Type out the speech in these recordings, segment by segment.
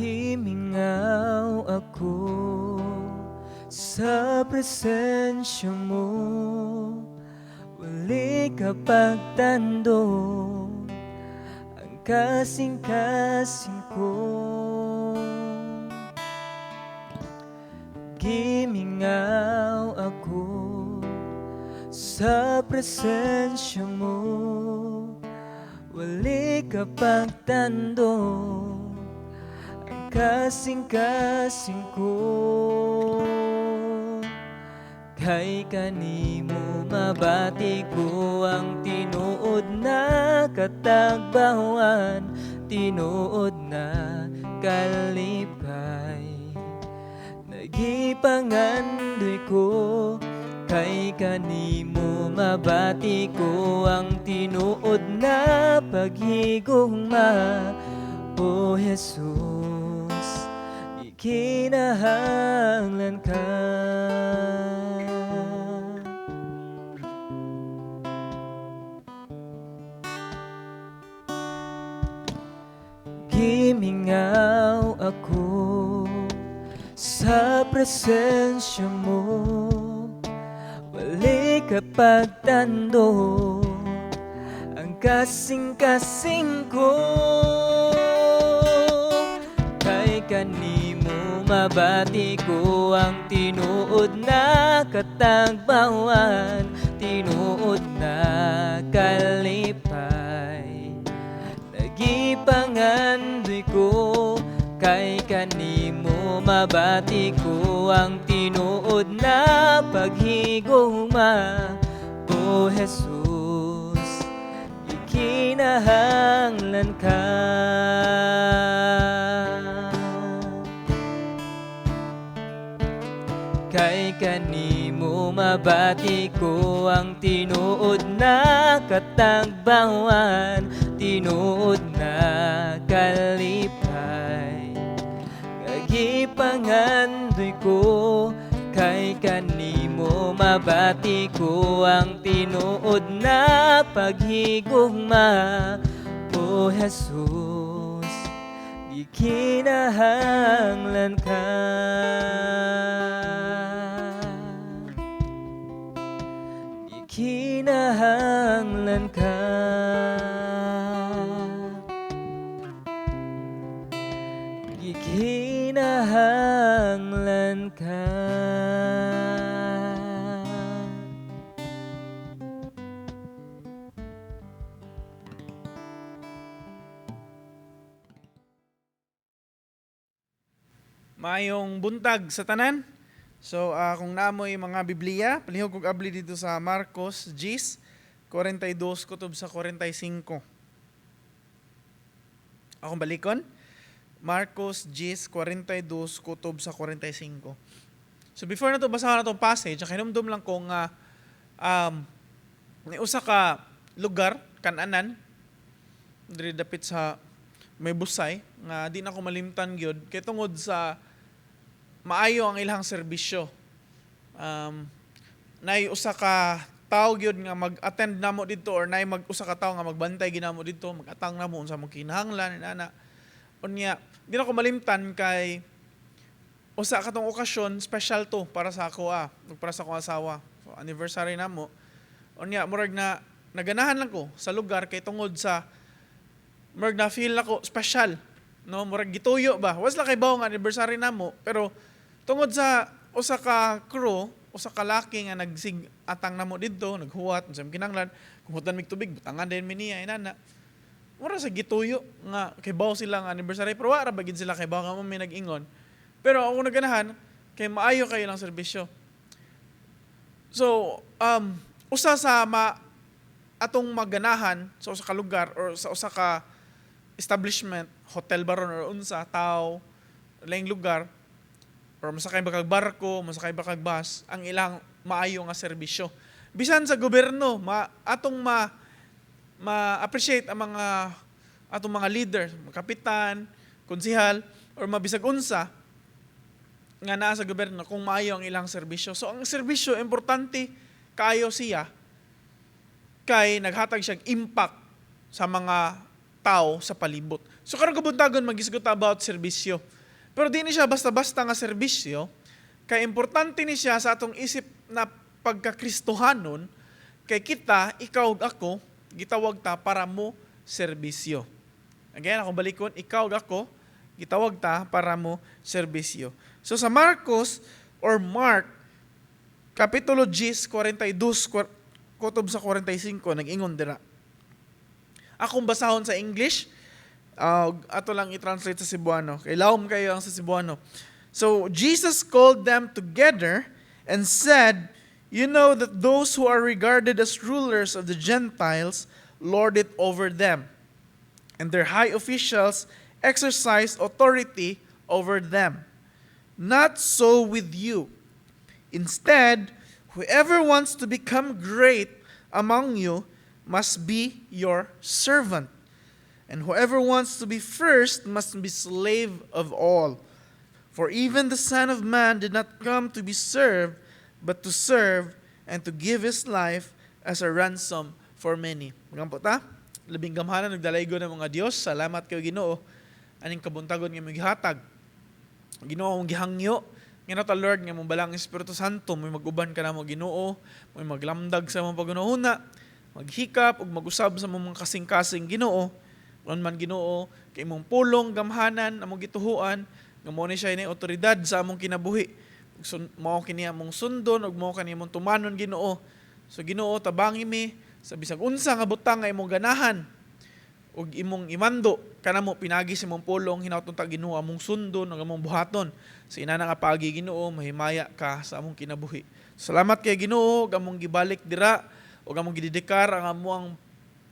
Gimingaw ako sa presensya mo. Wali ka pagtando ang kasing-kasing ko. Gimingaw ako sa presensya mo. Wali ka pagtando ang kasing-kasing ko. Kay kanimo mabati ko ang tinuod na katagbawan, tinuod na kalipay. Nagipangandoy ko kay kanimo mabati ko ang tinuod na paghigugma. O Jesus, ikinahanglan ka. Gimingaw ako sa presensya mo. Wali ka pagtando ang kasing-kasing ko. Kay kanimo mabati ko ang tinuod na katagbawan, tinuod na kalipay. Nagipangandoy ko kay kanimo mabati ko ang tinuod na paghigugma. O Jesus, ikinahanglan ka. Kay kanimo mabati ko ang tinuod na katagbawan, tinuod na kalipay. Kagipangandoy ko kay kanimo mabati ko ang tinuod na paghigugma. O Jesus, gikinahanglan ka. Gikinahanglan ka. Gikinahanglan ka. Maayong buntag sa tanan. So kung naamoy mga Biblia, palihog kog abli dito sa Marcos 10, 42 kutob sa 45. Akong balikon. Marcos 10, 42 kutob sa 45. So before na to basahon na tong passage, hinumdum lang ko nga ni usa ka lugar kananan diri dapit sa may busay nga di na ko malimtan gyud kay tungod sa maayo ang ilang serbisyo. Nay usa ka tawo gyud nga mag-attend namo didto or nay mag usa ka tawo nga magbantay ginamo didto, mag-atang namo unsa mo kinahanglan inana. Unya, di na ko malimtan kay usa katong okasyon special to para sa ako ug para sa akong asawa. So anniversary namo. Unya murag na naganahan lang ko sa lugar kay tungod sa murag na feel nako special, no? Murag gituyo ba. Was lang kay bawo nga anniversary namo, pero tungod sa usa ka crew, usa ka laki nga nagsig atang namo didto, naghuwat unsa kinahanglan, kung hutan mig tubig butangan din mi niya inana. Mura sa gituyo nga kay bawo sila nga anniversary, pero wa ra ba gid sila kay bawo nga mo may nag-ingon. Pero ako naganahan kay maayo kayo lang serbisyo. So, usa sa atong maganahan sa usa ka lugar or sa usa ka establishment, hotel baron or unsa, tao, laing lugar, or masakay ba kag barko, masakay ba kag bus, ang ilang maayo nga serbisyo. Bisan sa gobyerno, atong ma-appreciate ang mga atong mga leader, mga kapitan, konsihal, or mabisag unsa nga naa sa gobyerno kung maayo ang ilang serbisyo. So ang serbisyo importante kaayo siya kay naghatag siyang impact sa mga tao sa palibot. So karong kabuntagon, maghisgot about serbisyo. Pero di ni siya basta-basta nga serbisyo, kay importante ni siya sa atong isip na pagkakristohanon, kay kita, ikaw ug ako, gitawag ta para mo serbisyo. Again, akong balikon, ikaw ug ako, gitawag ta para mo serbisyo. So sa Marcos or Mark, Kapitulo 10, 42, kutob sa 45, nag-ingon dira. Akong basahon sa English, ato lang i-translate sa Cebuano. Kay lawom kayo ang sa Cebuano. So, Jesus called them together and said, "You know that those who are regarded as rulers of the Gentiles lord it over them, and their high officials exercise authority over them. Not so with you. Instead, whoever wants to become great among you must be your servant. And whoever wants to be first must be slave of all. For even the Son of Man did not come to be served, but to serve and to give his life as a ransom for many." Magampo ta? Labing gamhanan ug dalaygon nga Dios. Salamat kayo, Ginoo, aning kabuntagon nga imong gihatag. Ginoo, akong gihangyo nga ta, Lord, nga mong Balaang Espiritu Santo mo mag-uban ka namo, Ginoo, mo maglamdag sa among paghunahuna, maghikap ug mag-usab sa among mga kasing-kasing, Ginoo. Ron man, Ginoo, kay imong pulong gamhanan among gituhuan nga mao ni siya ni otoridad sa among kinabuhi. Ug mao kini among sundon ug mao kini among tumanon, Ginoo. So Ginoo, tabangi mi sa bisag unsa nga butang nga imong ganahan ug imong imando kanamo pinagi sa imong pulong. Hinaot ta, Ginoo, among sundon ug among buhaton sa inana nga paagi. Ginoo, mahimaya ka sa among kinabuhi. Salamat kay Ginoo ug among gibalik dira ug among gidedikar ang among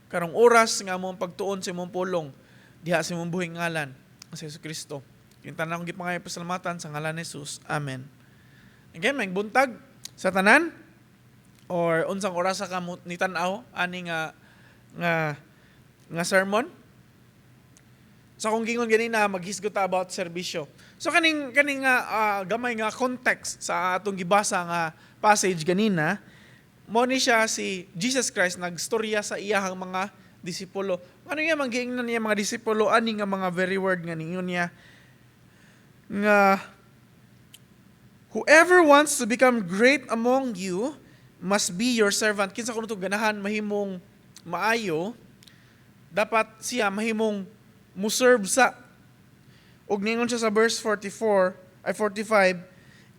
karong oras nga among pagtuon sa imong pulong diha sa imong buhing ngalan, sa Hesus Kristo. Yung tanan akong gipangayo pasalamatan sa ngalan ni Jesus. Amen. Again, maayong buntag sa tanan or unsang oras ka mo nitan-aw ani nga sermon. Sa akong gingon ganina, maghisgot ta about serbisyo. So kaning nga gamay nga context sa atong gibasa nga passage ganina, mo ni siya si Jesus Christ nagstorya sa iyahang mga disipulo. Ano niya man giingnan niya mga disipulo ani nga mga very word nga ningon niya nga "Whoever wants to become great among you must be your servant." Kinsa kuno to ganahan mahimong maayo, dapat siya mahimong muserve sa. Ug ningon siya sa verse 44 ay 45,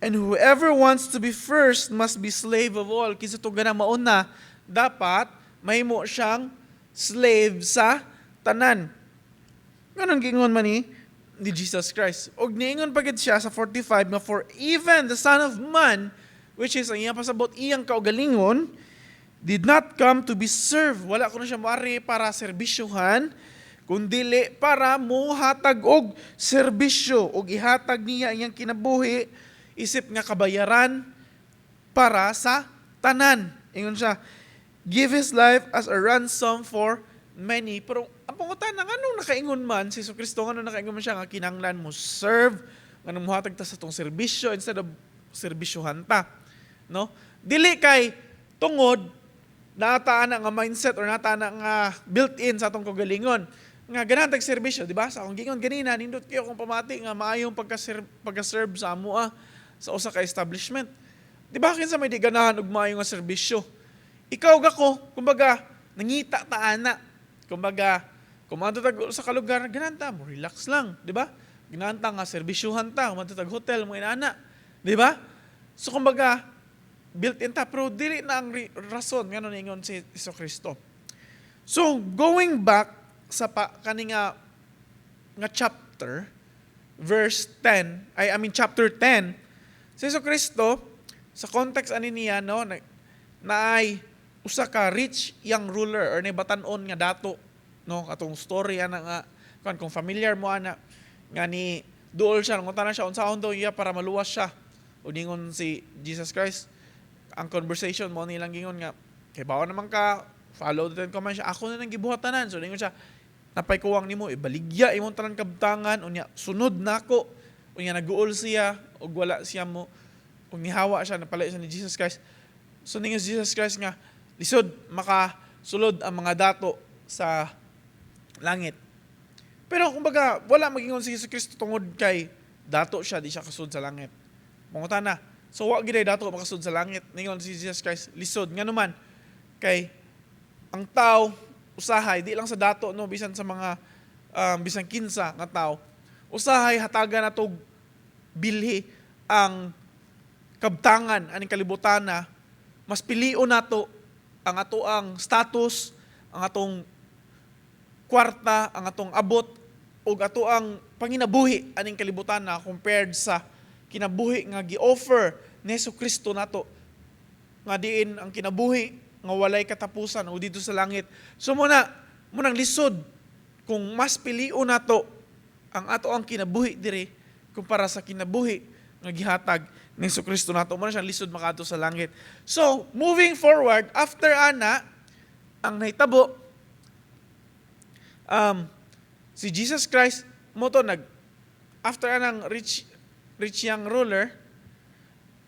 "And whoever wants to be first must be slave of all." Kinsa to ganahan mauna, dapat mahimo siyang slave sa tanan. Nganong gingon man ni Jesus Christ? Og niingon pa gid siya sa 45 nga "For even the Son of Man," which is ang iyang pasabot iyang kaugalingon, "did not come to be served." Wala kuno siya moari para serbisyuhan, kundili para muhatag og serbisyo ug ihatag niya iyang kinabuhi isip nga kabayaran para sa tanan. Ingon siya, "Give his life as a ransom for many." Pero ang pangutana, nganong nakaingon man si Kristo, nganong nakaingon man siya nga kinahanglan mo serve, nganong muhatag ta sa tong serbisyo instead of serbisyuhan ta, no? Dili kay tungod naata na nga mindset or naata na nga built-in sa atong kaugalingon nga ganahan tag serbisyo, di ba? Sa akong gingon ganina, nindot kayo kung pamati nga maayong pagka-serve sa amoa sa usa ka establishment. Di ba, kinsa may di ganahan og maayo nga serbisyo? Ikaw ug ako, kumbaga, nangita ta ana. Kumbaga, kung maadto tag sa ka lugar, ganahan ta mo relax lang, di ba? Ganahan ta nga serbisyuhan ta, kung maadto tag hotel mo inana, di ba? So kumbaga, built-in ta, pero dili na ang rason ngano ningon si Hesus Kristo. So going back sa pa kani nga chapter, verse 10, ay, I mean, chapter 10, si Hesus Kristo sa context ani niya, no, na ay usa ka rich young ruler or ni batan-on nga dato, no, katong story ana nga kan kung familiar mo ana nga ni duol siya, nangutana siya unsaon daw iya para maluwas siya. O ningon si Jesus Christ, ang conversation mo nilang gingon nga kay bawa naman ka follow the Ten Commandments siya, ako na nang gibuhat tanan. So ningon siya, "Napay kuwang nimo, ibaligya imong tanan kabtangan, unya sunod nako." Unya naguol siya ug wala siya mo ug nihawa siya, napalayo siya ni Jesus Christ. So ningon si Jesus Christ nga lisod makasulod ang mga dato sa langit. Pero kumbaga, wala magingon si Hesus Kristo tungod kay dato siya, di siya kasud sa langit. Mangutana, so wa gid dato makasud sa langit? Ningon si Jesus Christ, lisod. Ngano man, kay ang tao usahay di lang sa dato, no, bisan sa mga bisan kinsa nga tao, usahay hatagan nato bilhi ang kabtangan aning kalibutan na mas pilion nato ang ato ang status, ang atong kwarta, ang atong abot ug ato ang panginabuhi aning kalibutan na compared sa kinabuhi nga gi-offer ni Hesus Kristo nato, nga diin ang kinabuhi nga walay katapusan o dito sa langit. So munang lisod kung mas pilion nato ang ato ang kinabuhi diri kumpara sa kinabuhi nga gihatag ni Hesus Kristo nato. Muna siyang lisod makaadto sa langit. So, moving forward, after ana, ang nahitabo, si Jesus Christ mo to nag after anang rich young ruler,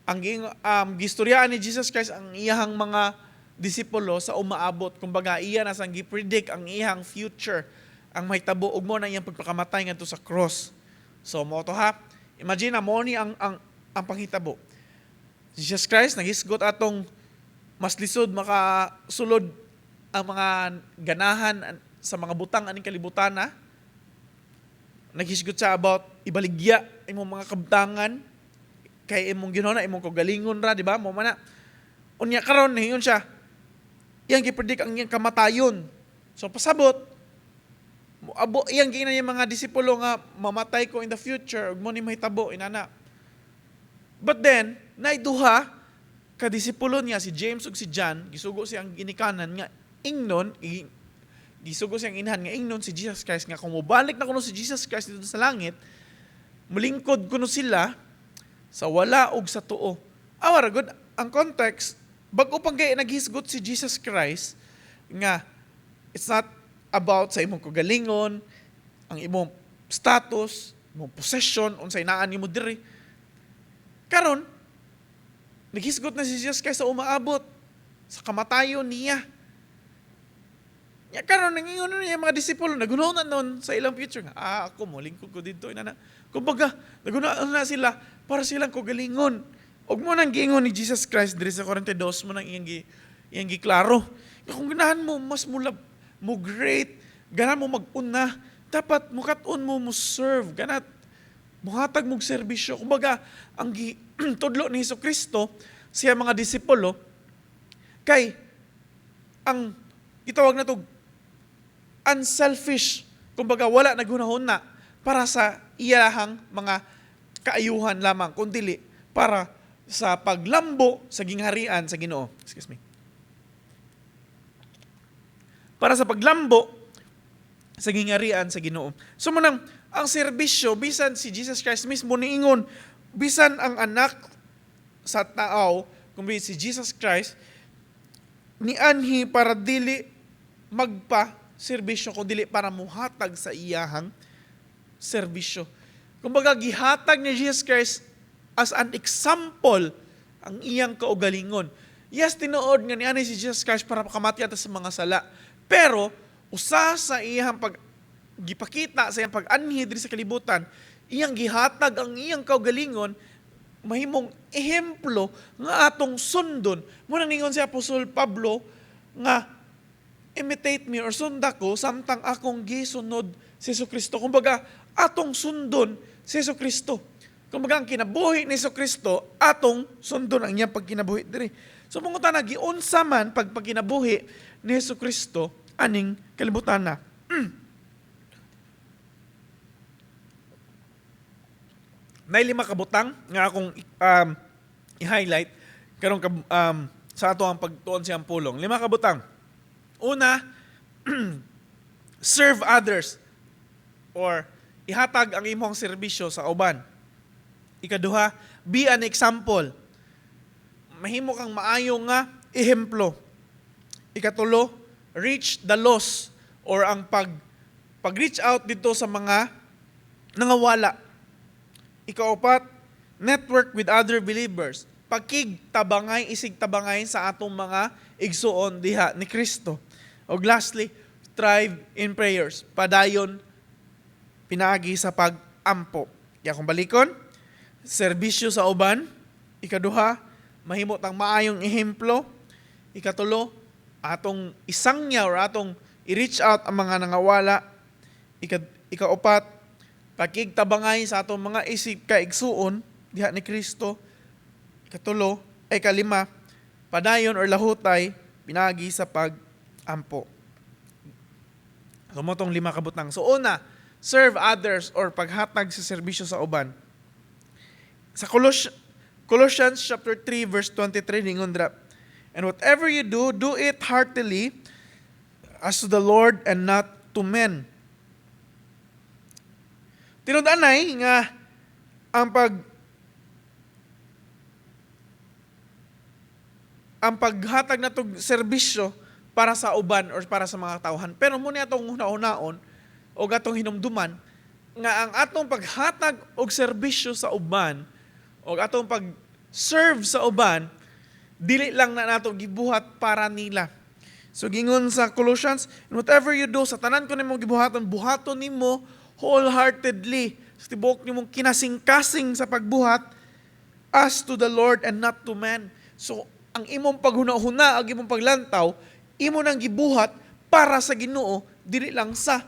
ang gistoryaan ni Jesus Christ ang iyahang mga disipulo sa umaabot. Kumbaga, iya na sang gi-predict ang iyang future, ang mahitabo ug mo na iyang pagpakamatay ngadto sa cross. So mo to ha, imagine na mo ni ang panghitabo. Jesus Christ naghisgot atong mas lisod makasulod ang mga ganahan sa mga butang aning kalibutan na. Naghisgot siya about ibaligya imong mga kabtangan kay imong ginona imong kaugalingon ra, di ba? Mo man na. Unya karon niingon siya, iyang gipredict ang iyang kamatayon. So pasabot abo iyang giingnan yung mga disipulo nga mamatay ko in the future ug mo ni mahitabo inana. But then naay duha ka disipulo niya, si James ug si John, gisugo siyang ginikanan nga ingnon, gisugo siyang inhan nga ingnon si Jesus Christ nga kung mobalik na kuno si Jesus Christ dito sa langit, mulingkod kuno sila sa wala og sa tuo. Awa ra gud ang context, bag-o pang gay naghisgot si Jesus Christ nga it's not about sa imong kagalingon, ang imong status, imong possession, unsay naa nimo diri. Karon, naghisgot na si Jesus Christ sa umaabot sa kamatayon niya. Ya karon nangingon na niya mga disipulo, nagunaw na nun sa ilang future nga, ako mo lingkod ko dito inana. Kumbaga, nagunaw na sila para silang kagalingon. Ug mo nang giingon ni Jesus Christ diri sa 42, mo nang iyang giklaro. Nga kung ganahan mo mas mulab mo great, ganahan mo mag-una, dapat mukat-on mo mo serve, ganat muhatag mong serbisyo. Kumbaga, ang tudlo ni Hesus Kristo siya mga disipulo kay ang gitawag na to unselfish. Kumbaga, wala naghunahuna para sa iyahang mga kaayuhan lamang, kundi para sa paglambo sa gingharian sa Ginoo. Excuse me. Para sa paglambo sa gingharian sa Ginoo. So manang ang serbisyo, bisan si Jesus Christ mismo niingon, bisan ang anak sa tao, kung si Jesus Christ, nianhi para dili magpa serbisyo kung dili para muhatag sa iyahang serbisyo. Kumbaga, gihatag ni Jesus Christ as an example ang iyang kaugalingon. Yes, tinuod nga nianhi si Jesus Christ para pakamati ato sa mga sala. Pero usa sa iyang pag gipakita sa iyang pag-anhi diri sa kalibutan, iyang gihatag ang iyang kaugalingon mahimong ehemplo nga atong sundon. Muna ningon si Apostol Pablo nga imitate me or sunda ko samtang akong gisunod si Jesu Kristo. Kumbaga, atong sundon si Jesu Kristo. Kumbaga, ang kinabuhi ni Jesu Kristo, atong sundon ang iyang pagkinabuhi diri. So, mangutan na, giunsa man pagpagkinabuhi ni Jesu Kristo aning kalibutan na. Nay lima ka butang nga akong i-highlight karong sa ato ang pagtuon siyang pulong. Lima ka butang. Una, serve others or ihatag ang imong serbisyo sa uban. Ikaduha, be an example. Mahimo kang maayo nga ehemplo. Ikatulo, reach the lost or ang pag-reach out dito sa mga nangawala. Ikaapat, network with other believers. Pakig tabangay, isig tabangay sa atong mga igsuon diha ni Kristo. Og lastly, thrive in prayers. Padayon pinaagi sa pag-ampo. Kaya kung balikon, serbisyo sa uban. Ikaduha, mahimo tang maayong ehemplo. Ikatulo, atong isangya or atong i-reach out ang mga nangawala. Ikaupat, pakigtabangay sa atong mga isip kaigsuon diha ni Kristo. Ikatulo, ay kalima, padayon or lahutay pinaagi sa pag-ampo. So mao tong lima kabutang. So una, serve others or paghatag sa serbisyo sa uban. Sa Colossians chapter 3 verse 23, ningon dira, "And whatever you do, do it heartily as to the Lord and not to men." Tinud anay nga ang paghatag natog serbisyo para sa uban or para sa mga tawhan. Pero mao ni atong huna-hunaon o atong hinumduman nga ang atong paghatag og serbisyo sa uban o atong pag-serve sa uban, dili lang na nato gibuhat para nila. So gingon sa Colossians, "And whatever you do," sa tanan ko nimo gibuhaton, buhaton nimo wholeheartedly, sa tibuok nimong kinasingkasing sa pagbuhat, as to the Lord and not to men. So ang imong paghuna-huna, ang imong paglantaw, imo nang gibuhat para sa Ginoo, dili lang sa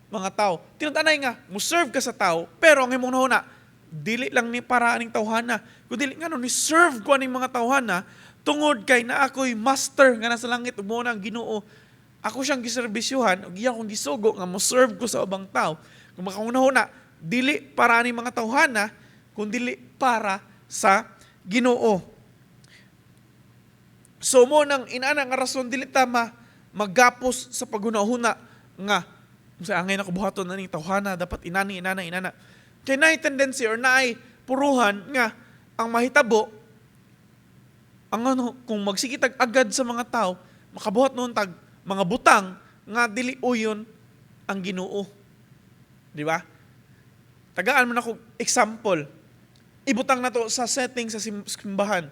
mga tao. Tinud-anay nga, mo-serve ka sa tao, pero ang imong nahuna, dili lang ni para aning tawhana. Kundi ngano ni serve ko aning mga tawhana tungod kay naa ako'y master nga nasa langit ug mao na ang Ginoo. Ako siyang giserbisyuhan ug iya akong gisugo nga mo-serve ko sa ubang tao. Kung makahuna-huna, dili para aning mga tawhana, kundi para sa Ginoo. So mao nang inana nga rason dili ta maggapos sa paghuna-huna nga sa angay na buhaton na ning tawhana, dapat inani, inana, inana. Kay naay tendency or naay puruhan nga ang mahitabo ang ano kung magsige tag agad sa mga tao, makabuhat nuon tag mga butang nga dili uyon ang Ginoo. Di ba? Tagaan man ako example. Ibutang na to sa setting sa simbahan.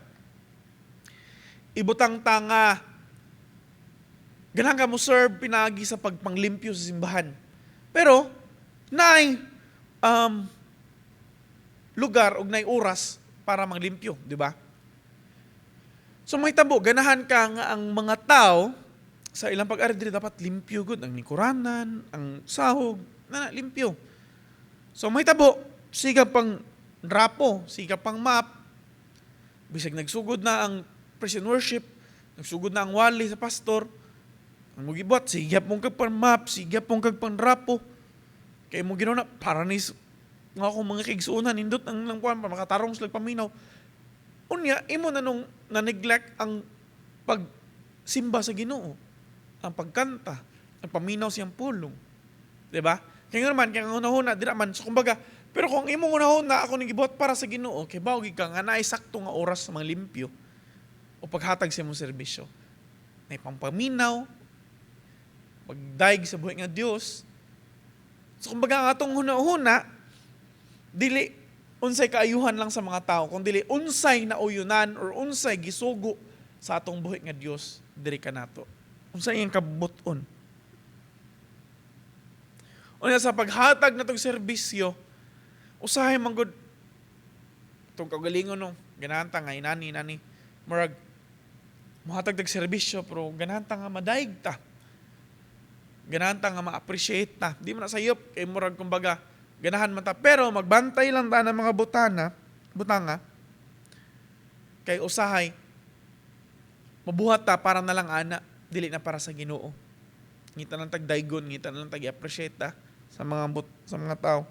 Ibutang ta nga ganahan ka mo serve pinaagi sa pagpanglimpyo sa simbahan. Pero naay lugar ug naay oras para manglimpyo, di ba? So mahitabo ganahan ka nga ang mga tao sa ilang pag-ari diri dapat limpyo gud ang lingkuranan, ang sahog, na limpyo. So mahitabo siga pang rapo, siga pang map, bisag nagsugod na ang praise and worship, nagsugod na ang wali sa pastor, ang mugibuhat, sige pong kag pang map, sige pong kag pang rapo. Kay mo ginawa na, para ni nga akong mga kaigsuonan, nindot ang lang kuan, para makatarong sila paminaw. Unya, imo na nung na-neglect ang pagsimba sa Ginoo, ang pagkanta, ang paminaw siyang pulong. Di ba? Kaya nga naman, kaya nga hunahuna, dira man. So, kumbaga, pero kung imong hunahuna, ako ning gibuhat para sa Ginoo, kay bawo ka nga naay sakto nga oras sa mga limpyo o paghatag sa imong serbisyo. Nay pampaminaw, pagdaig sa buhi nga Dios. So kumbaga ang atong hunahuna, dili unsay kaayuhan lang sa mga tao, kung dili unsay nauyunan or unsay gisugo sa atong buhi nga Dios diri kanato. Unsay iyang kabubut-on. Unya sa paghatag natong serbisyo, usahay man gud itong kaugalingon, no, ganahan ta nga inani inani, murag mohatag tag serbisyo pero ganahan ta nga madaig ta. Ganahan ta nga ma-appreciate ta. Di man na sayop kay murag kumbaga ganahan man ta, pero magbantay lang ta ng mga butanga kay usahay mabuhat ta para na lang ana, dili na para sa Ginoo. Ngita lang tag daygon, ngita na lang tag appreciate ta sa mga tao.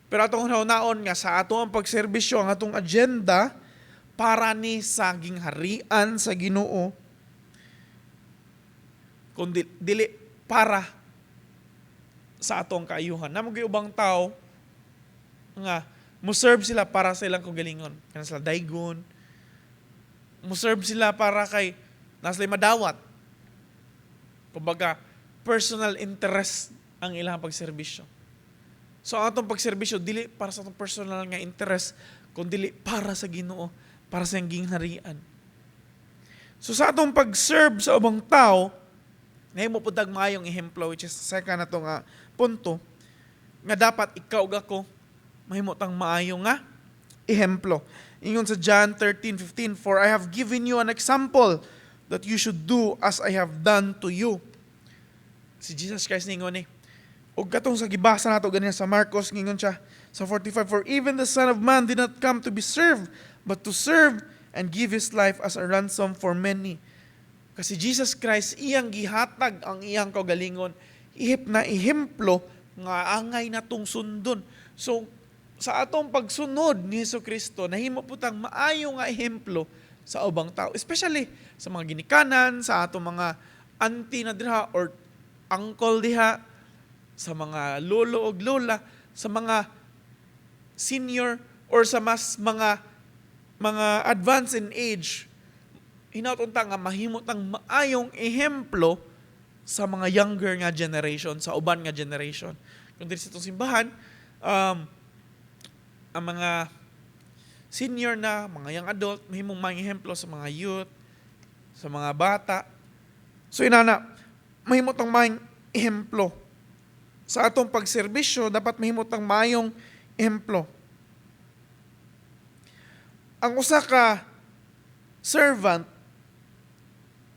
Pero atong hunaon nga sa ato ang pagserbisyo, ang atong agenda para ni sa gingharian sa Ginoo, kundi dili para sa atong kaayuhan. Naa man ubang tao nga mo-serve sila para sa ilang kaugalingon. Kana sila daygon. Mo-serve sila para kay naa sila madawat. Kumbaga, personal interest ang ilang pagserbisyo. So ang atong pagserbisyo dili para sa atong personal nga interest, kundi dili para sa Ginoo, para sa iyang gingharian. So sa atong pag-serve sa ubang tao, nahimo pud tag maayong ehemplo, which is second nato nga punto. Nga dapat ikaw ug ako mahimo tang maayo nga ehemplo. Ingon sa John 13:15, "For I have given you an example that you should do as I have done to you." Si Jesus Christ ningon ni. Ug katong sa gibasa nato ganina sa Marcos, ngingon siya sa 45, "For even the Son of Man did not come to be served, but to serve and give his life as a ransom for many." Kasi Jesus Christ, iyang gihatag ang iyang kaugalingon ihip na ehemplo nga angay natong sundon. So sa atong pagsunod ni Hesus Kristo, nahimo po tang maayo nga ehemplo sa ubang tao, especially sa mga ginikanan, sa atong mga auntie na diha or uncle diha, sa mga lolo ug lola, sa mga senior or sa mas mga advanced in age. Hinaut unta nga mahimo tang maayong ehemplo sa mga younger nga generation, sa uban nga generation. Kung diri sa itong simbahan, ang mga senior na, mga young adult, mahimong maayong ehemplo sa mga youth, sa mga bata. So inana, mahimo tang maayong ehemplo. Sa atong pagserbisyo, dapat mahimo tang maayong ehemplo. Ang usa ka servant,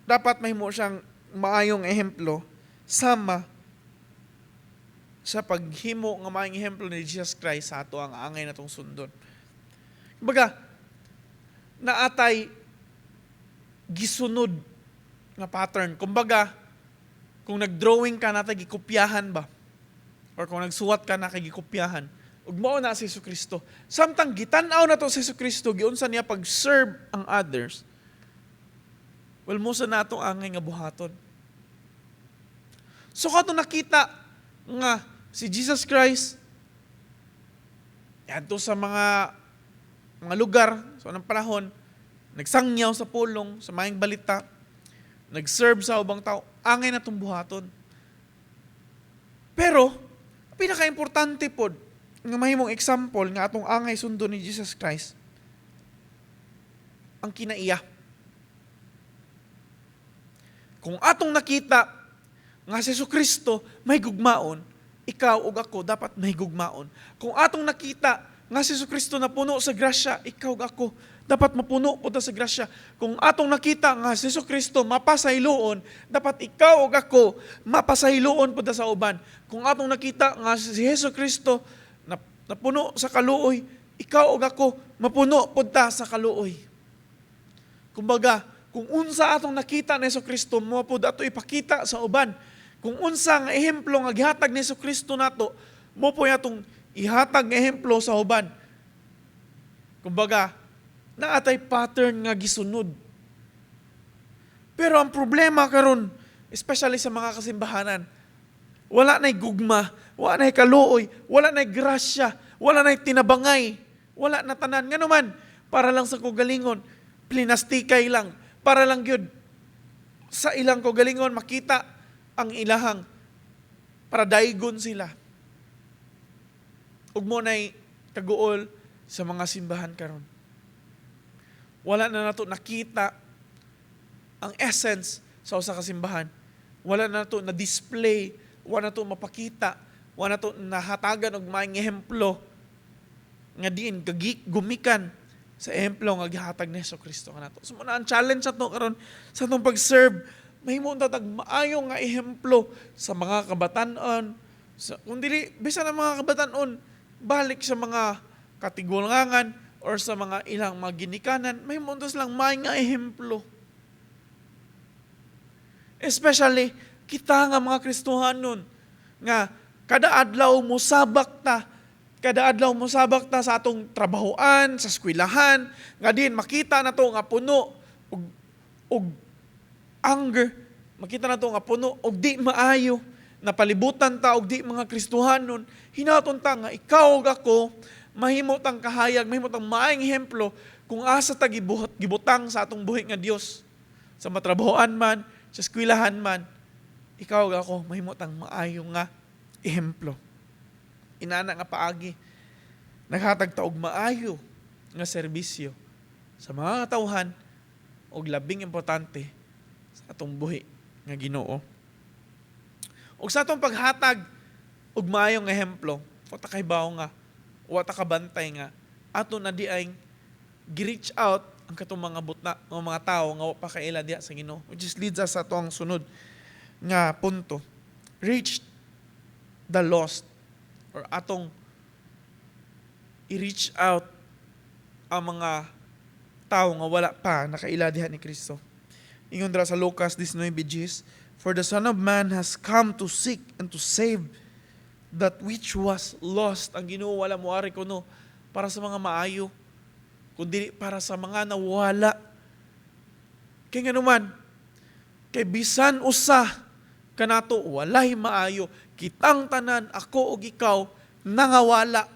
dapat mahimo siyang maayong ehemplo sama sa paghimo nga maayong ehemplo ni Jesus Christ sa ato ang angay natong sundon. Kumbaga, naatay gisunod nga pattern. Kumbaga, kung nag-drawing ka, natay gikopyahan ba? Or kung nagsuwat ka, natay gikopyahan. Ug mao na si Hesus Kristo. Samtang gitan-aw nato si Hesus Kristo, giunsa niya pag-serve ang others, well, mao sa natong angay nga buhaton. So kato nakita nga si Jesus Christ adto sa mga lugar sa unang panahon, nagsangyaw sa pulong, sa maayong balita, nag-serve sa ubang tao, angay natong buhaton. Pero pinaka-importante pod nga mahimong example nga atong angay sundon ni Jesus Christ, ang kinaiya. Kung atong nakita nga si Kristo may gugmaon, ikaw ug ako dapat may gugmaon. Kung atong nakita nga si Kristo napuno sa grasya, ikaw ug ako dapat mapuno po ta sa grasya. Kung atong nakita nga si Kristo mapasayloon, dapat ikaw ug ako mapasayloon po ta sa uban. Kung atong nakita nga si Hesus Kristo napuno sa kaluoy, ikaw ug ako mapuno pud ta sa kaluoy. Kumbaga, kung unsa atong nakita ni Hesus Kristo, mo pud ato ipakita sa uban. Kung unsa nga ehemplo nga gihatag ni Hesus Kristo nato, mo po atong ihatag nga ehemplo sa uban. Kumbaga, naatay pattern nga gisunod. Pero ang problema karon, especially sa mga kasimbahanan, wala na'y gugma, wala na'y kaluoy, wala na'y grasya, wala na'y tinabangay, wala na tanan. Nga naman, para lang sa kugalingon, plinastikay lang, para lang gyud sa ilang kugalingon makita ang ilahang para daigon sila. Ug mo na'y kaguol sa mga simbahan karon. Wala na nato nakita ang essence sa usa ka simbahan. Wala na nato na display, wala na to mapakita, wala na to nahatagan og maayong ehemplo nga diin gagik gumikan sa ehemplo nga gihatag ni Hesus Kristo kanato. So mao na ang challenge ato karon sa atong pag-serve, mahimo unta tag maayo nga ehemplo sa mga kabatan-on, sa kung dili bisan ang mga kabatan-on, balik sa mga katigulangan or sa mga ilang mga ginikanan, mahimo unta silang maayo nga ehemplo. Especially kita nga mga Kristohanon nga kada adlaw mosabak ta, kada adlaw mosabak ta sa atong trabahoan, sa eskwelahan, nga din makita na to nga puno og anger, makita na to nga puno og di maayo, napalibutan ta og di mga Kristohanon, hinaton ta nga ikaw ug ako mahimo tang kahayag, mahimo tang maayong ehemplo kung asa ta gibuhat, gibutang sa atong buhi nga Dios. Sa matrabahoan man, sa eskwelahan man, ikaw ug ako mahimo tang maayo nga ehemplo. Inana nga paagi, naghatag ta og maayo nga serbisyo sa mga katawhan og labing importante sa atong buhi nga Ginoo. Ug sa atong paghatag og maayong ehemplo, Wa ta kahibaw nga, wa ta kabantay nga ato na diay gi-reach out ang katong mga butna, mga tao nga wa pa kaila diha sa Ginoo. Which is leads us sa atoang sunod nga punto. Reach the lost or atong i-reach out ang mga tao nga wala pa nakaila diha ni Kristo. Ingon dira sa Lucas 19:10, "For the Son of Man has come to seek and to save that which was lost." Ang Ginoo wala moari kuno para sa mga maayo, kundi para sa mga nawala. Kay nganuman, kay bisan usa kanato walay maayo, kitang tanan, ako ug ikaw, nangawala.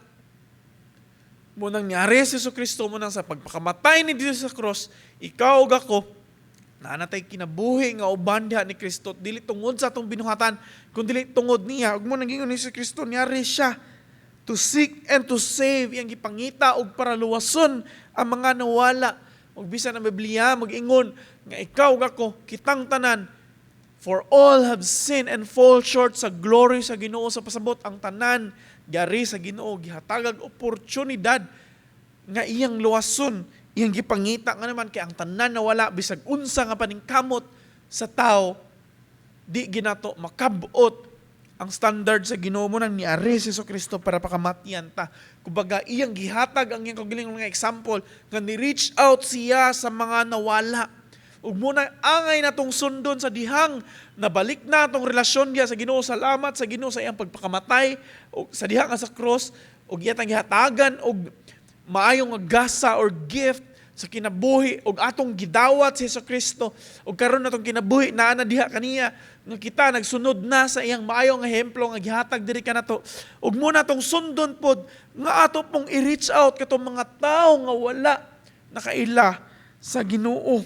Mao nang niari si Kristo, mao nang sa pagpakamatay ni Diyos sa cross, ikaw ug ako, naa na tay kinabuhi nga uban diha ni Kristo, dili tungod sa atong binuhatan, kundi tungod niya. Ug mao nang giingon ni Kristo, niari siya to seek and to save, iyang gipangita og para luwason ang mga nawala. Ug bisan ang Biblia mag-ingon nga ikaw ug ako, kitang tanan, for all have sinned and fall short sa glory sa Ginoo. Sa pasabot, ang tanan gari sa Ginoo gihatagag oportunidad nga iyang luwason, iyang gipangita nga naman kay ang tanan nawala. Bisag unsa nga paningkamot sa tao, di ginato makabot ang standard sa Ginoo. Mao nang niari si Kristo para pakamatyan ta. Kumbaga, iyang gihatag ang iyang kaugalingon nga example nga ni-reach out siya sa mga nawala. Ug mao na angay natong sundon sa dihang nabalik na atong relasyon diha sa Ginoo. Salamat sa Ginoo sa iyang pagpakamatay ug sa diha nga sa cross ug iyang gihatagan og maayong nga gasa or gift sa kinabuhi ug atong gidawat si Hesus Kristo, ug karon atong kinabuhi naa na diha kaniya nga kita nagsunod na sa iyang maayong ehemplo nga gihatag diri kanato. Ug mao na atong sundon pod nga ato pong i-reach out katong mga tawo nga wala nakaila sa Ginoo.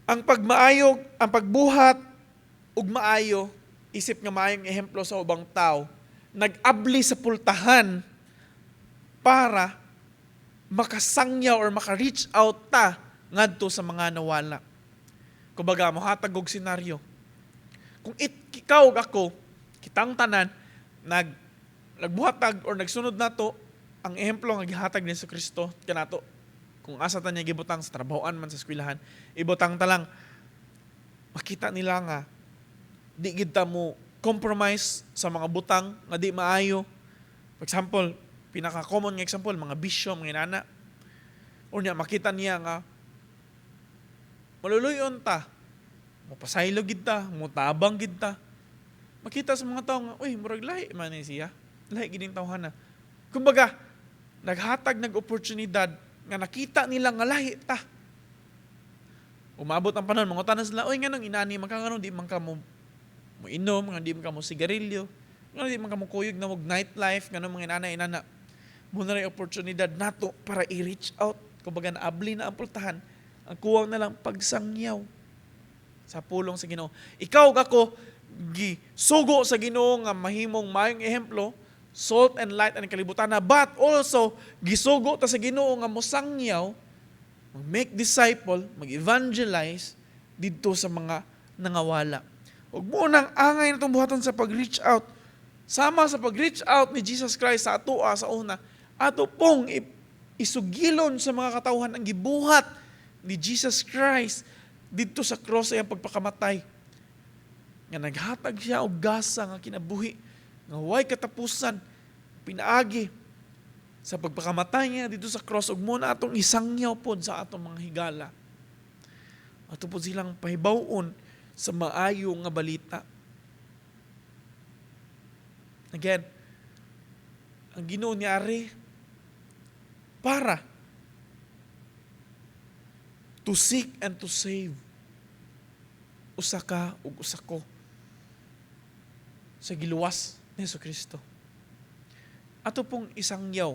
Ang pagmaayo, ang pagbuhat ug maayo isip nga maayong ehemplo sa ubang tao, nag-abli sa pultahan para makasangyaw or maka-reach out ta ngadto sa mga nawala. Kumbaga, mohatag og senaryo. Kung ikaw ug ako, kitang tanan, nagbuhatag or nagsunod nato ang ehemplo nga gihatag ni Kristo kanato, kung asa ta niya gibutang, sa trabahoan man, sa eskwelahan, ibutang ta lang, makita nila nga di gid ta mo compromise sa mga butang nga di maayo. For example, pinaka common nga example, mga bisyo, mga inana. O niya makita niya nga maluluyon ta, mopasaylo gid ta, motabang gid ta. Makita sa mga tao nga, "Uy, murag lahi man ni siya. Lahi gid ning tawhana." Kumbaga, naghatag nag oportunidad nga nakita nila nga lahi ta. Umabot ang panahon, mangutana sila, "Uy, nganong inani man ka, nganong di man ka mo inom, nga di man ka mo sigarilyo, nganong di man ka mo kuyog na mag nightlife, nganong mga inana, inana?" Mao na oportunidad nato para i-reach out. Kumbaga, naabli na ang pultahan. Ang kuwang na lang pagsangyaw sa pulong sa Ginoo. Ikaw ug ako gisugo sa Ginoo nga mahimong maayong ehemplo, salt and light ang kalibutan na, but also gisugo ta sa Ginoo nga mosangyaw, mag-make disciple, mag-evangelize didto sa mga nangawala. Ug mao nang angay natong buhaton sa pag-reach out. Sama sa pag-reach out ni Jesus Christ sa atoa sa una, ato pong isugilon sa mga katawhan ang gibuhat ni Jesus Christ didto sa cross sa iyang pagpakamatay. Nga naghatag siya og gasa nga kinabuhi nga way katapusan pinaagi sa pagpakamatay niya didto sa cross, ug mao na atong isangyaw pod sa atong mga higala. Ato pod silang pahibaw-on sa maayo nga balita. Again, ang Ginoo niari para to seek and to save usa ka ug usa ko sa giluwas ni Hesus Kristo. Ato pong isangyaw,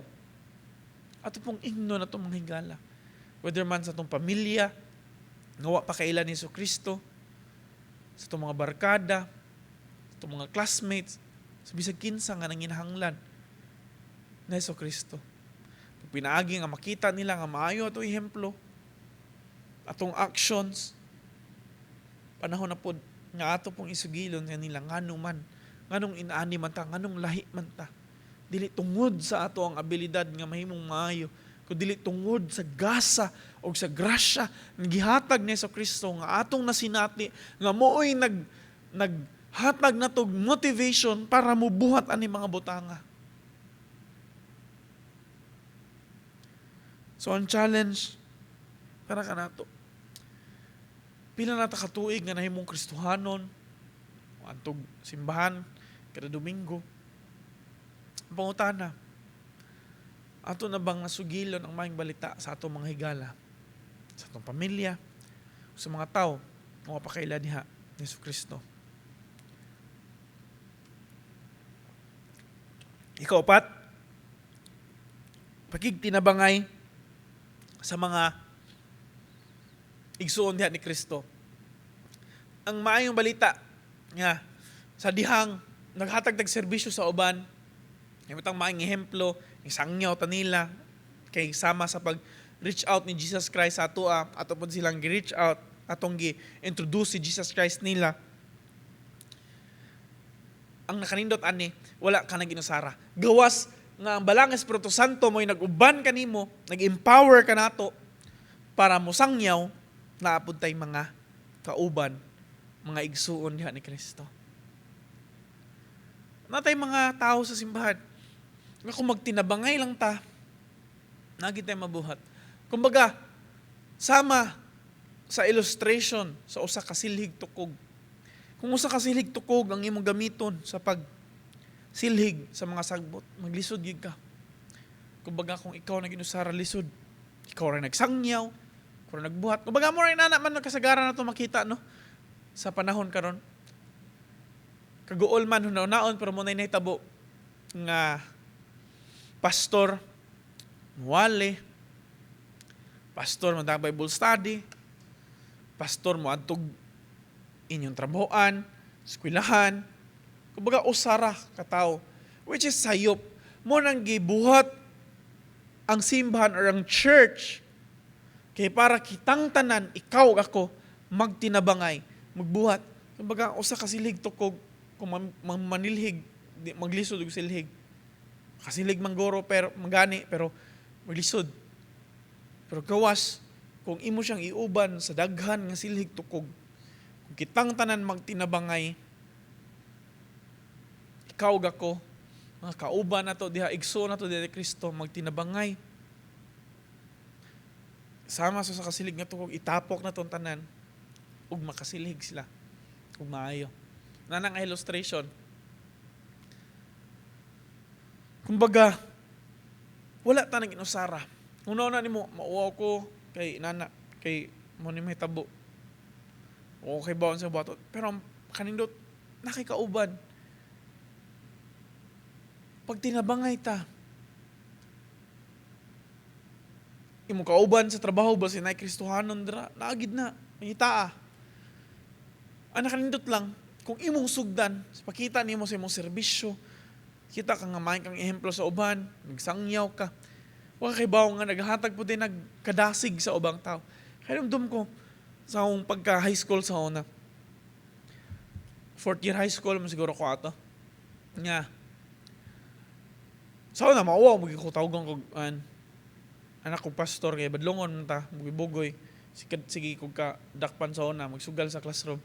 ato pong ingnon atong mga higala. Whether man sa atong pamilya, nga wa pa kaila ni Hesus Kristo, sa atong mga barkada, sa atong mga classmates, sa bisag kinsa nga nanginahanglan ni Hesus Kristo. Pag pinaagi nga makita nila nga maayo atong ehemplo, atong actions, panahon na pod nga ato pong isugilon nga nila ngano man Nganong inaani man ta, nganong lahi man ta. Dili tungod sa ato ang abilidad nga mahimong maayo, kun dili tungod sa gasa o sa grasya nga gihatag ni Hesus Kristo nga atong nasinati, nga mooy naghatag natog motivation para mubuhat ani mga butanga. So ang challenge para kanato, pila na ta katuig nga nahimong Kristohanon, antog simbahan kada Domingo. Ang pangutana, ato na bang nasugilon ang maayong balita sa atong mga higala, sa atong pamilya, sa mga tao nga mapakaila diha ni Hesus Kristo? Ikaupat, pakigtinabangay sa mga igsuon diha ni Kristo. Ang maayong balita nga sa dihang naghatag tag serbisyo sa uban, ibutang maayong ehemplo, isangyaw ta nila kay sama sa pag reach out ni Jesus Christ sa atoa, ato pud silang gi-reach out, atong gi-introduce si Jesus Christ nila. Ang nakanindot ani, wala ka nang ginusara. Gawas nga ang Balang Espiritu Santo mo'y nag-uban kanimo, nag-empower ka nato para mosangyaw, naa pud tay mga kauban, mga igsuon diha ni Kristo. Natay mga tao sa simbahan nga kung magtinabangay lang ta, nagi tayo mabuhat. Kumbaga, sama sa illustration sa usa ka silhig tukog. Kung usa ka silhig tukog ang imong gamiton sa pag silhig sa mga sagbot, maglisod gyud ka. Kumbaga, kung ikaw na ginusara lisod, ikaw ra nagsangyaw, ikaw ra nagbuhat. Kumbaga mo ra inana man kasagaran nato makita, no, sa panahon karon. Kaguol man hunaon pero mo nay nahitabo nga pastor muwali, pastor mo Bible study, pastor mo adtog inyong trabahoan, eskwelahan. Kumbaga usara ka tawo, which is sayop. Mo nang gibuhat ang simbahan or ang church kay para kitang tanan, ikaw ako, magtinabangay, magbuhat. Kumbaga usa ka silhig tukog, kung manilhig, di, maglisod og silhig. Kasilig manggoro pero magani pero maglisod. Pero gawas kung imo siyang iuban sa daghan nga silhig tukog, kung kitang tanan magtinabangay, ikaw ug ako, mga kauban nato diha, igsoon nato diha ni Kristo, magtinabangay. Sama sa kasilig nga tukog, itapok na tong tanan ug makasilhig sila ug maayo. Nanang illustration. Kumbaga, wala ta nang inusara. Una na nimo, mauwaw ko kay nana, kay mo ni mahitabo. O kay baon sa bato. Pero ang kanindot, nakikauban. Pag tinabangay ta, imong kauban sa trabaho ba si nay Kristohanon dira, naagid na, mangitaa. Ang nakanindot lang, kung imong sugdan, pakita nimo sa imong serbisyo, kita ka nga maayong kang ehemplo sa uban, nagsangyaw ka. Wa kay bawo nga naghatag po din nagkadasig sa ubang tao. Kaya dumdum ko sa akong pagka high school sa una. Fourth year high school mo siguro ko ato. Nga. Sa una mauwaw mo ko tawgon ko an anak ko pastor kay badlongon man ta, mugibugoy. Sige kog ka dakpan sa una, magsugal sa classroom.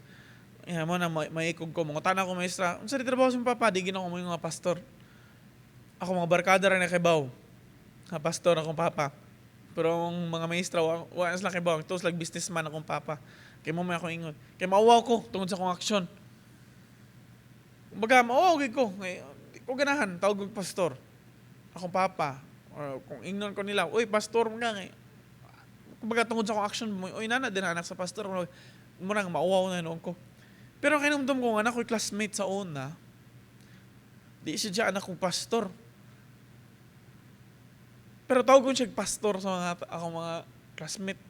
Ya mo na maikog ko, mangutana ko maestra, unsa di trabaho sa imong papa? Di gina ko mo nga pastor. Ako mga barkada ra na kay baw. Nga pastor akong papa. Pero ang mga maestra wa sila kay baw, tos like businessman akong papa. Kay mo may ako ingon. Kay mauwaw ko tungod sa akong aksyon. Kumbaga mauwaw gyud ko. Kay, di ko ganahan tawag og pastor. Akong papa. Or kung ingnon ko nila, uy pastor mo nga. Kumbaga tungod sa akong aksyon, uy nana din anak sa pastor. Murang mauwaw na noon ko. Pero kinumdum ko nga, anak ko'y classmate sa una, di siya dyan anak kong pastor. Pero tawag ko siya pastor sa mga akong mga classmate,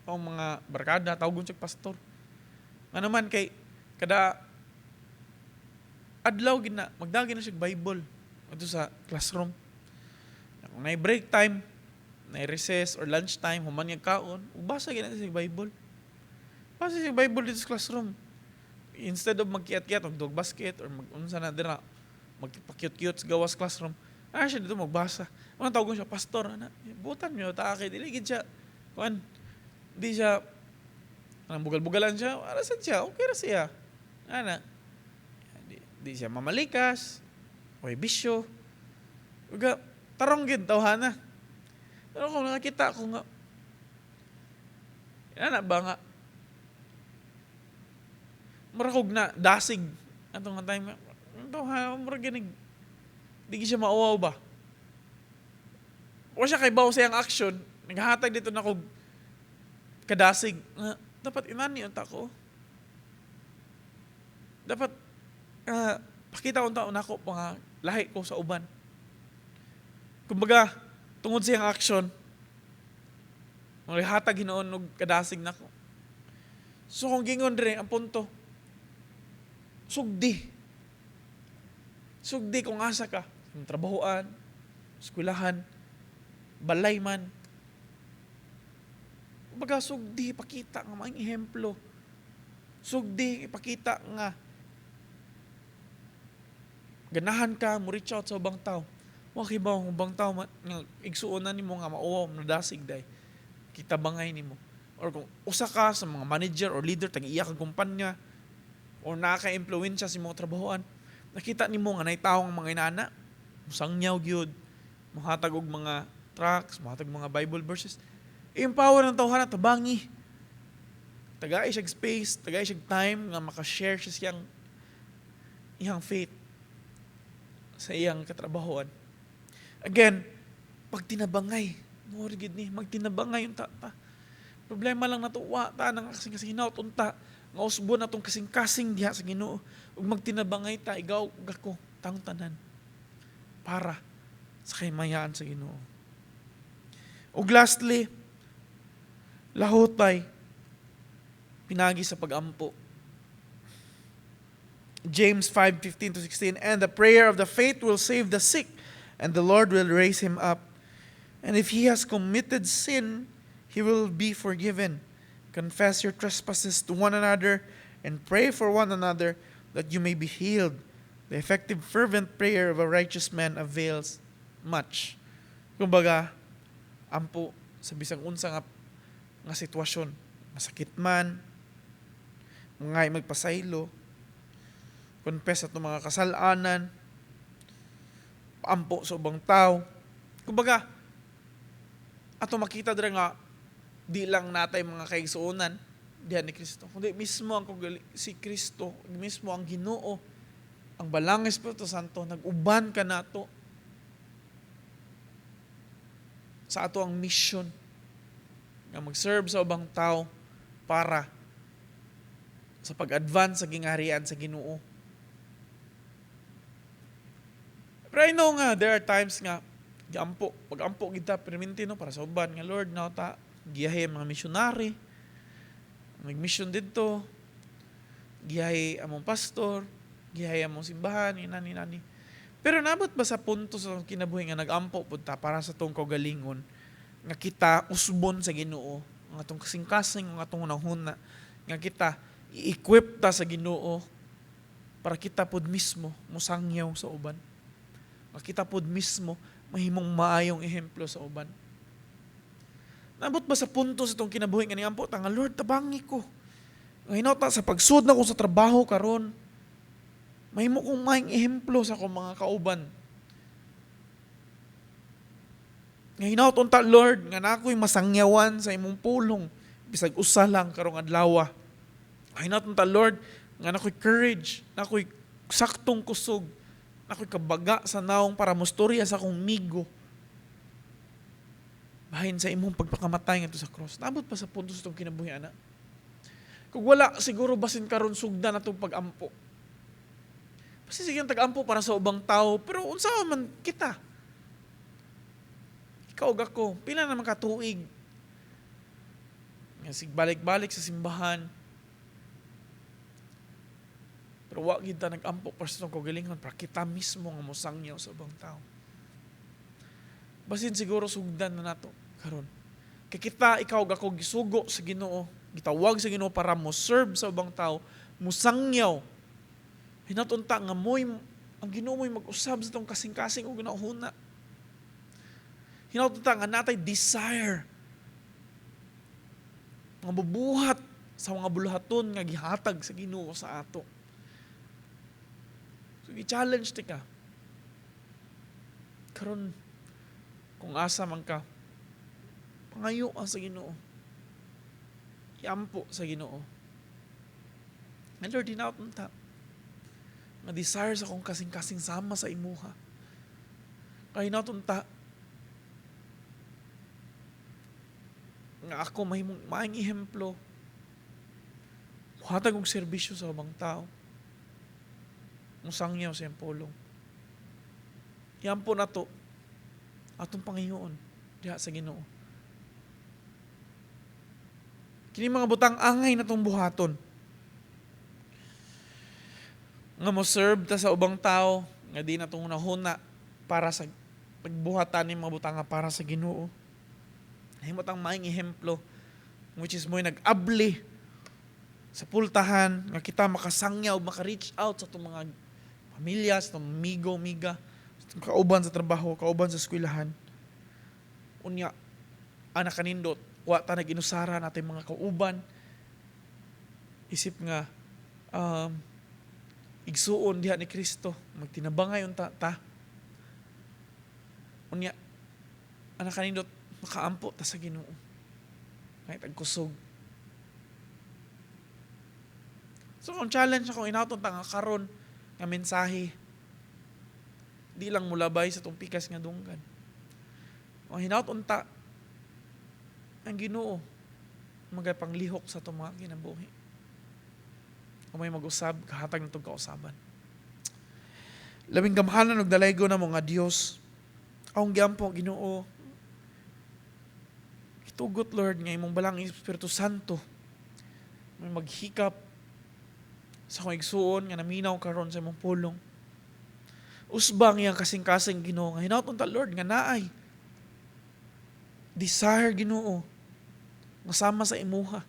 akong mga barkada, tawag ko siya pastor. Nga naman kay kada adlaw gina, magdagi na siya Bible dito sa classroom. Kung nay break time, nay recess or lunch time, human nga kaon, basa gina siya Bible. Basa siya Bible dito sa classroom. Instead of magkiyat-kiyat, mag dog basket or mag unsa na dira, magpa-cute-cute sa gawas classroom. Ah, siya dito magbasa. Unang tawag siya, "Pastor," ana. Butan niyo ta kay dili gid siya. Kuan, di siya anang bugal-bugalan siya, ara sad siya, okay ra siya. Ana. Di siya mamalikas, way bisyo. Uga, tarong gid tawhana. Pero kung nakakita ko nga, ana ba nga, mura na dasig atong nga time nga tawhana mura ginig di gid siya mauwaw ba. Wa siya kay baw sa iyang action, naghatag dito na kog kadasig nga dapat inani unta ko. Dapat pakita unta nako mga lahi ko sa uban. Kumbaga, tungod sa iyang action, hatag hinuon og kadasig nako. So kung gingon diri ang punto, sugdi. Sugdi kung asa ka, sa trabahoan, eskwelahan, balay man. Kumbaga sugdi ipakita nga maayong ehemplo. Sugdi ipakita nga ganahan ka mo reach out sa ubang tao. Wa kay ba ang ubang tao nga igsuonan nimo nga mauwaw, nadasig day. Kita bangay nimo. Or kung usa ka sa mga manager or leader tag iya kag kumpanya or naa ka impluwensya sa imong trabahoan, nakita nimo nga nay tawo nga mga inana, musangyaw gyud, mohatag og mga tracts, mohatag mga Bible verses. I-empower ng tawhana, tabangi. Tagay siya space, tagay siya time nga maka-share siya siyang iyang faith sa iyang katrabahoan. Again, pagtinabangay, mo gid ni magtinabangay unta ta. Problema lang nato, wa ta nang kasing kasing unta nga usbon natong kasing-kasing diha sa Ginoo ug magtinabangay ta, ikaw ug ako, tang tanan para sa kahimayaan sa Ginoo. Ug lastly, lahutay pinagi sa pagampo. James 5:15 to 16, "And the prayer of the faith will save the sick, and the Lord will raise him up. And if he has committed sin, he will be forgiven. Confess your trespasses to one another and pray for one another that you may be healed. The effective fervent prayer of a righteous man avails much." Kumbaga, ampo sa bisang unsa nga sitwasyon, masakit man, mga magpasaylo, confess atong mga kasalanan, paampo sa ubang tao. Kumbaga, ato makita dira nga di lang natay mga kaigsuonan diha ni Kristo, kundi mismo ang si Kristo, mismo ang Ginoo, ang Balang Espiritu Santo nag-uban kanato sa ato ang mission nga mag-serve sa ubang tao para sa pag-advance sa gingharian sa Ginoo. Pero I know nga there are times nga giampo, pag-ampo kita perminti, no, para sa uban nga, "Lord, na ta giyahe ang mga missionary, nag-mission didto, giyahe among pastor, giyahe among simbahan," inani inani. Pero nabot ba sa punto sa kinabuhi nga nag-ampo pud ta para sa atong kaugalingon nga kita usbon sa Ginoo, nga atong kasing-kasing, nga atong hunahuna, nga kita i-equip ta sa Ginoo para kita pod mismo mosangyaw sa uban? Nga kita pod mismo mahimong maayong ehemplo sa uban. Nabot ba sa punto sa itong kinabuhi nga niampo ta nga, "Lord, tabangi ko. Nga hinota sa pagsud na ko sa trabaho karon, mahimo kong maayong ehemplo sa akong mga kauban. Nga hinaut unta, Lord, nga nakoy masangyawan sa imong pulong bisag usa lang karong adlaw. Hinaut unta, Lord, nga nakoy courage, nakoy saktong kusog, nakoy kabaga sa nawong para mostorya sa akong migo bahin sa imong pagpakamatay ngadto sa cross." Nabot pa sa punto sa itong kinabuhi ana? Kung wala, siguro basin karon sugdan na itong pag-ampo. Basta sige ang tag-ampo para sa ubang tao, pero unsa man kita? Ikaw ug ako, pila naman katuig nga sig balik-balik sa simbahan? Pero wa gid ta nag-ampo para sa itong kaugalingon para kita mismo nga mosangyaw sa ubang tao. Basin siguro sugdan na nato karon. Kay kita, ikaw ug ako, gisugo sa Ginoo, gitawag sa Ginoo para mo serve sa ubang tao, Musangyaw. Hinaot unta nga mo'y ang Ginoo mo'y mag-usab sa atong kasing-kasing ug hunahuna. Hinaot unta nga naa tay desire nga bubuhat sa mga buluhaton nga gihatag sa Ginoo sa ato. So gi-challenge ti ka. Karon, kung asa man ka, pangayo ka sa Ginoo. Iampo sa Ginoo. And Lord, hinaot unta nga desire sa akong kasing-kasing sama sa imuha. Kay hinaot unta nga ako mahimong maayong ehemplo, muhatag og serbisyo sa ubang tao, musangyaw sa iyang pulong. Iampo nato atong pangayoon diha sa Ginoo. Kini mga butang angay natong buhaton. Nga mo serve ta sa ubang tao nga di natong hunahuna para sa pagbuhatan ni mga butang nga para sa Ginoo. Nahimo tang maayong ehemplo, which is mo'y nag-abli sa pultahan nga kita makasangyaw, maka-reach out sa atong mga pamilya, sa atong amigo, amiga, sa atong kauban sa trabaho, kauban sa eskwelahan. Unya, anak kanindot, wa ta nag-inusara natin mga kauban. Isip nga igsuon diha ni Kristo, magtinabangay unta ta. Unya, anak kanindot, makaampo ta sa Ginoo. Kahit ang kusog. So kung challenge ako, hinaot unta nga karon nga mensahe, di lang mulabay sa tong pikas nga dunggan. Ang hinaot unta, ang Ginoo magapanglihok sa atong mga kinabuhi. Kung may mag-usab, kahatag natong kausaban. Labing gamhanan ug dalaygo na mga Dios. Akong giampo, Ginoo, itugot, Lord, nga imong balang Espiritu Santo may maghikap sa akong igsuon nga naminaw karon sa imong pulong. Usbang iyang kasing-kasing, Ginoo, nga hinaot unta, Lord, nga naay desire, Ginoo, nga sama sa imuha.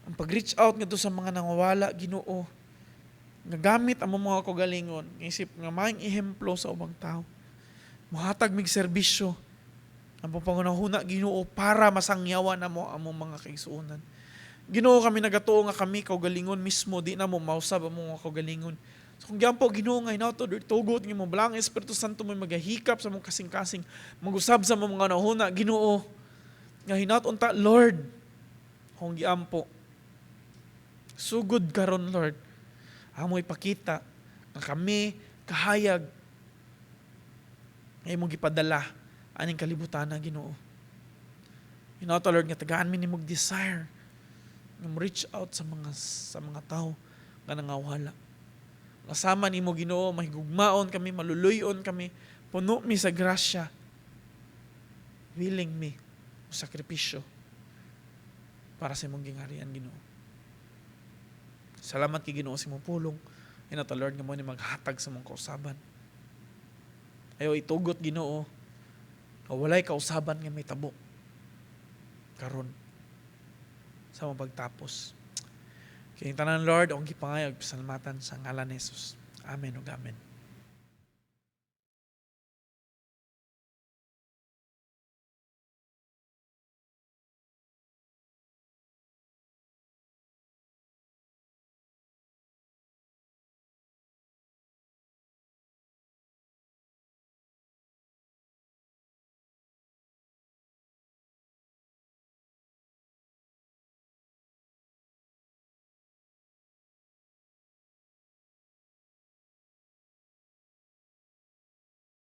Ang pag-reach out ngadto sa mga nangawala, Ginoo, nga gamit ang mga kagalingon, nga isip nga maayong ehemplo sa ubang tao. Muhatag mig serbisyo ang pangunahuna, Ginoo, para masangyawan namo ang among mga kaigsuonan. Ginoo, kami nagatuo nga kami kaugalingon mismo di namo mausab ang mga kaugalingon. So kung gyampo, Ginoo, nga hinaot tugot nga mo balang Espiritu Santo mo magahikap sa mong kasing-kasing, magusab sa mong mga nahuna, Ginoo, nga hinaot unta, Lord, kung giampo sugod karon, Lord, amo ipakita nga kami kahayag nga imong gipadala aning kalibutan na, Ginoo. Hinaot, Lord, nga tagaan mi nimog desire nga mo reach out sa mga tao nga nangawala. Kasama nimo, Ginoo, mahigugmaon kami, maluluyon kami, puno mi sa grasya. Willing mi o sakripisyo para sa imong gingharian, Ginoo. Salamat kay Ginoo sa imong pulong. Hinaot, Lord, nga mo ni maghatag sa imong kausaban. Ayo itugot, Ginoo, nga walay kausaban nga may tabo karon sa among pagtapos. Kaya tanan, Lord, akong gipangayog pasalamatan sa ngalan ni Jesus. Amen ug amen.